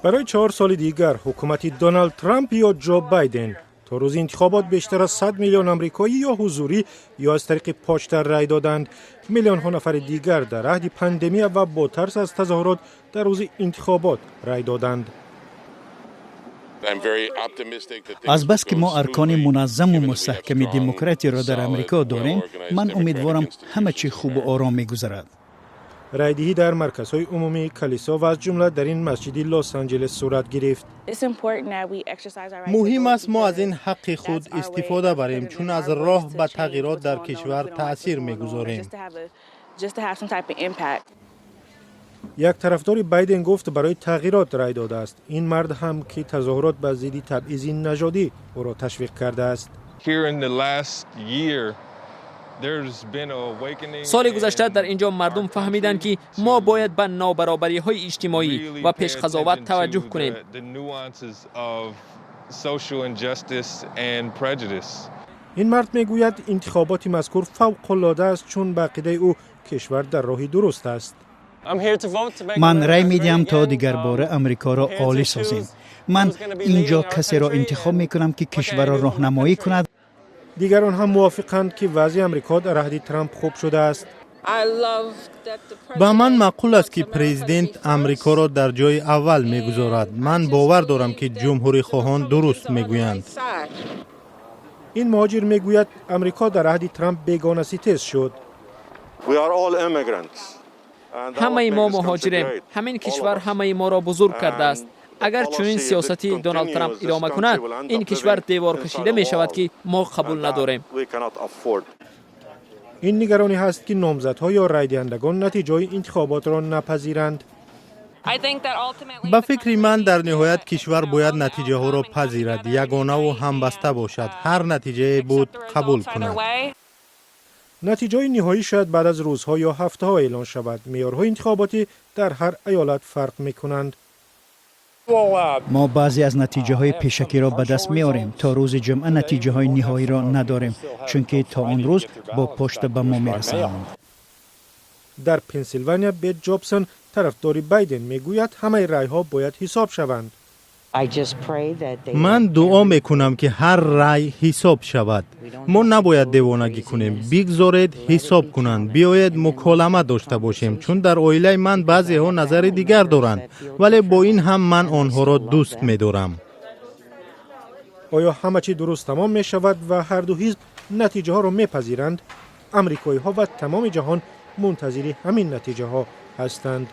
Барои 4 соли дигар ҳукумати Доналд Трамп ё Ҷо Байден? То рӯзи интихобот бештар аз 100 миллион амрикоӣ ё ҳузурӣ, ё аз тариқи почта рай доданд. Миллионҳо нафари дигар дар аҳди пандемия ва бо тарс аз тазоҳурот дар рӯзи интихобот рай доданд. Азбаски мо аркони муназзаму мустаҳками демократияро дар Амрико дорем, ман умедворам, ҳама чӣ хубу ором мегузарад. Райдиҳӣ дар марказҳои умумӣ, калисо ва аз ҷумла дар ин масҷиди Лос Анҷелес сурат гирифт. Муҳим аст, мо аз ин ҳаққи худ истифода барем, чун аз роҳ ба тағйирот дар кишвар таъсир мегузорем. Як тарафдори Байден гуфт, барои тағйирот рай додааст. Ин мард ҳам, ки тазоҳурот ба зидди табъизи нажодӣ ӯро ташвиқ кардааст. Соли гузашта дар ин ҷо мардум фаҳмиданд, ки мо бояд ба нобаробариҳои иҷтимоӣ ва пешқазоват таваҷҷӯҳ кунем. Ин мард мегӯяд, интихоботи мазкур фавқулода аст, чун ба ақидаи ӯ кишвар дар роҳи дуруст аст. Ман рай медиҳам, то дигарбора Амрикоро олӣ созем. Ман ин ҷо касеро интихоб мекунам, ки кишварро роҳнамоӣ кунад. Дигарон ҳам мувофиқанд, ки вазъи Амрико дар аҳди Трамп хуб шудааст. Ба ман маъқул аст, ки президент Амрикоро дар ҷои аввал мегузорад. Ман бовар дорам, ки ҷумҳурихоҳон дуруст мегӯянд. Ин муҳоҷир мегӯяд, Амрико дар аҳди Трамп бегонаситез шуд. Ҳамаи мо муҳоҷирем. Ҳамин кишвар ҳамаи моро бузург кардааст. Агар чунин сиёсати Доналд Трамп идома кунад, ин кишвар деворкашида мешавад, ки мо қабул надорем. Ин нигаронӣ ҳаст, ки номзадҳо ё райдиҳандагон натиҷаҳои интихоботро напазиранд. Ба фикри ман, дар ниҳоят кишвар бояд натиҷаҳоро пазирад, ягонаву ҳамбаста бошад, ҳар натиҷае буд, қабул кунад. Натиҷаҳои ниҳоӣ шояд баъд аз рӯзҳо ё ҳафтаҳо эълон шавад. Меъёрҳои интихоботӣ дар ҳар аёлат фарқ мекунанд. Мо баъзе аз натиҷаҳои пешакиро ба даст меорем. То рӯзи ҷумъа натиҷаҳои ниҳоиро надорем, чунки то он рӯз бо почта ба мо мерасонанд. Дар Пенсилвания Бет Ҷобсон, тарафдори Байден, мегӯяд, ҳамаи райҳо бояд ҳисоб шаванд. Ман дуо мекунам, ки ҳар рай ҳисоб шавад. Мо набояд девонагӣ кунем. Бигзоред ҳисоб кунанд. Биёед муколама дошта бошем, чун дар оилаи ман баъзеҳо назари дигар доранд, вале бо ин ҳам ман онҳоро дӯст медорам. Оё ҳама чӣ дуруст тамом мешавад ва ҳарду ҳизб натиҷаҳоро мепазиранд? Амрикоиҳо ва тамоми ҷаҳон мунтазири ҳамин натиҷаҳо ҳастанд.